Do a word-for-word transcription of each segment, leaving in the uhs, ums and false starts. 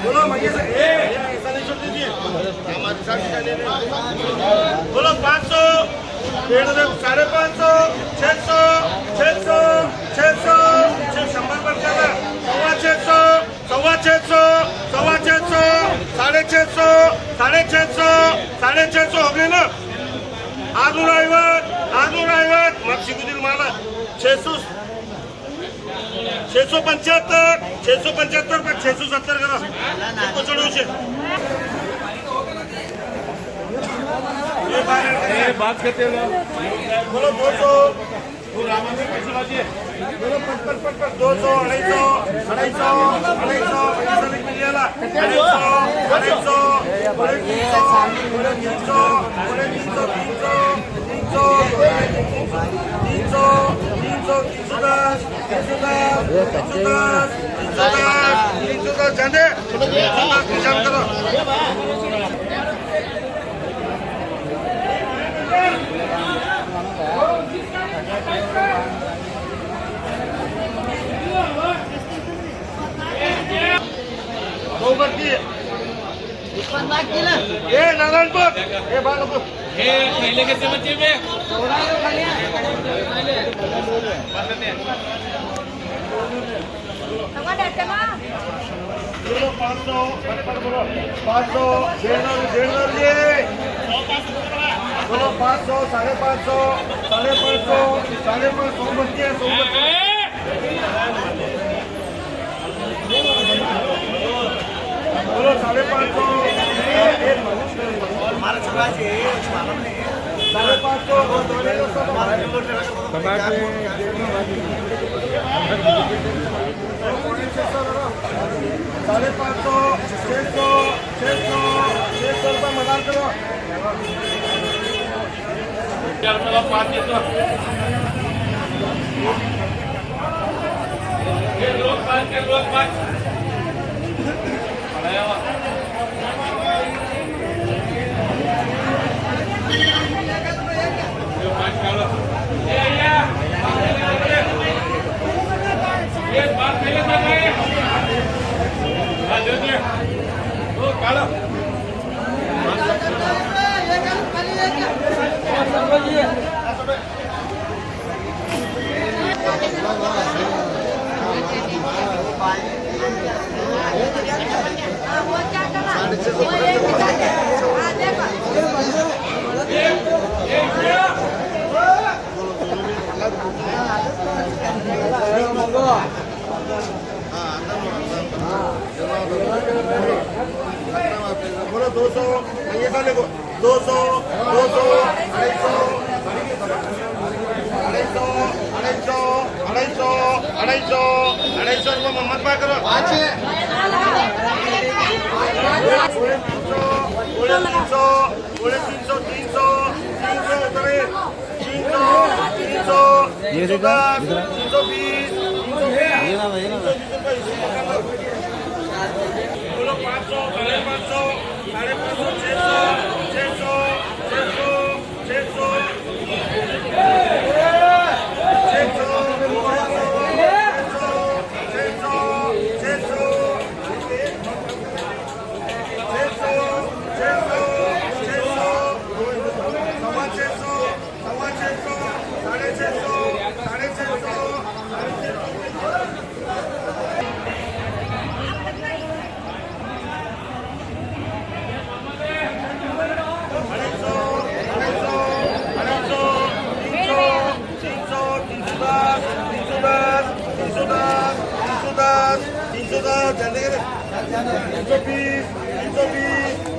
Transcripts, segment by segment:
بولو، مگے سے، اے، ایسا نہیں چھوڑ دیجیے۔ بولو، پانچ سو، ڈیڑھ سو، ساڑھے پانچ سو، چھ سو، چھ سو، چھ سو، چھ، شمبر پر چلا، سوا چھ سو، سوا چھ سو، سوا چھ سو، ساڑھے چھ سو، ساڑھے چھ سو، ساڑھے چھ سو ہو گئے نا؟ آدھو رائیوت، آدھو رائیوت، مکسی کو دل مانا، چھ سو، چھ سو پچہتر، چھ سو پچہتر پر چھ سو ستر کرو۔ ایک کو چڑھو اسے۔ اے، بات کرتے ہیں نا۔ بولو، دو سو۔ بولو، پچ، پچ، پچ، پچ۔ دو سو، اڑھائی سو، اڑھائی سو، اڑھائی سو، اڑھائی سو لکھ مل جائے گا۔ اڑھائی سو، اڑھائی سو، پورے تین سو، پورے تین سو، پورے تین سو، تین سو، تین سو، تین سو، تین سو، تین سو دس، تین سو دس، تین سو دس، تین سو دس، تین سو دس، جانے۔ تین سو دس، جان کرو۔ دو بچے۔ اے نارائن پور، اے بالو کو۔ اے پہلے کیسے بچے میں؟ بولو، پانچ سو، پٹ پٹ بولو۔ پانچ سو، ڈیڑھ سو، ڈیڑھ سو روپیے۔ بولو، پانچ سو، ساڑھے پانچ سو، ساڑھے پانچ سو، ساڑھے پانچ سو بچے ہیں، سو بچے۔ بولو، ساڑھے پانچ سو۔ ساڑھے پانچ سو۔ ساڑھے پانچ سو، چھ سو، چھ سو، چھ سو روپے مزار کرو۔ بولو، دو سو، یہ سارے کو، دو سو، دو سو، اڑھائی سو، اڑھائی سو، اڑھائی سو، اڑھائی سو، اڑھائی سو، اڑھائی سو روپے محمد پاک کرو۔ پورے تین سو، پورے تین سو، تین سو، تین سو، تین سو، تین سو، تین سو دس، تین سو بیس، تین سو بیس، تین سو بیس روپے۔ بولو، پانچ سو، ساڑھے پانچ سو، ساڑھے پانچ سو، چھ سو، چھ سو، چھ سو، چھ سو، چھ سو، چھ سو، چھ سو، چھ سو، چھ سو، چھ سو، چھ سو، سوا چھ سو، سوا چھ سو، ساڑھے چھ سو، ساڑھے چھ سو، ساڑھے چھ سو۔ اڑھائی سو، اڑھائی سو، اڑھائی سو، تین سو، تین سو، تین سو دس، تین سو دس، تین سو دس، تین سو دس، جلدی کریں۔ تین سو بیس، تین سو بیس۔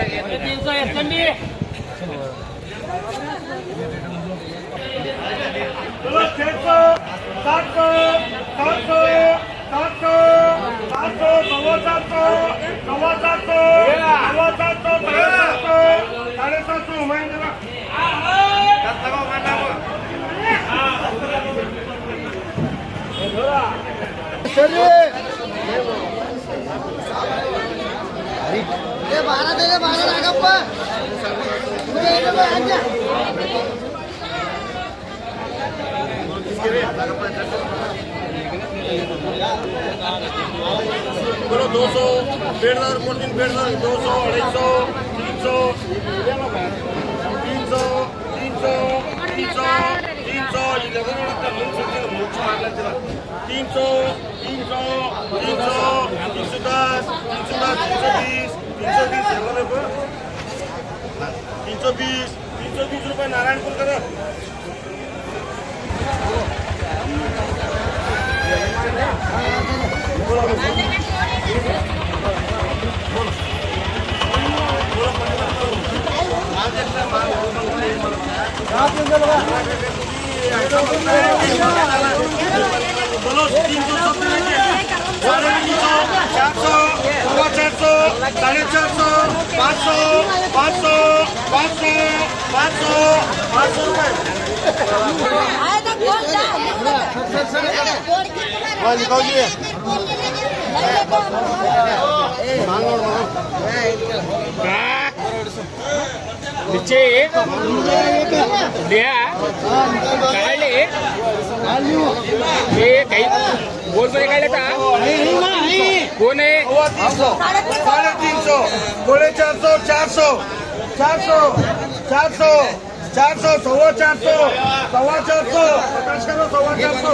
تین سو ایس ایم بی۔ چلو، چھ سو، سات سو، سات سو، سات سو، سات سو، سوا سات سو، سوا سات سو، سوا سات سو، ساڑھے سات سو، ساڑھے سات سو، ہمایوں ذرا۔ بولو، دو سو، ڈیڑھ سو، دو سو، اڑھائی سو، تین سو، تین سو، تین سو، تین سو، تین سو، تین سو، تین سو، تین سو دس، تین سو دس، تین سو بیس، تین سو بیس، تین سو بیس، تین سو بیس روپے نارائن پور کا۔ بولو، تین سو ستر، ساڑھے تین سو، چار سو، سوا چار سو، ساڑھے چار سو، پانچ سو، پانچ سو، پانچ سو، پانچ سو، پانچ سو روپے۔ ہاں، لکھاؤ جی۔ نیچے لیا، کاٹ لے۔ یہ کہیں بول تو نکال لیتا۔ کون ہے؟ ساڑھے تین سو، پونے چار سو، چار سو، چار سو، چار سو، چار سو، سوا چار سو، سوا چار سو، پچاس کرو، سوا چار سو۔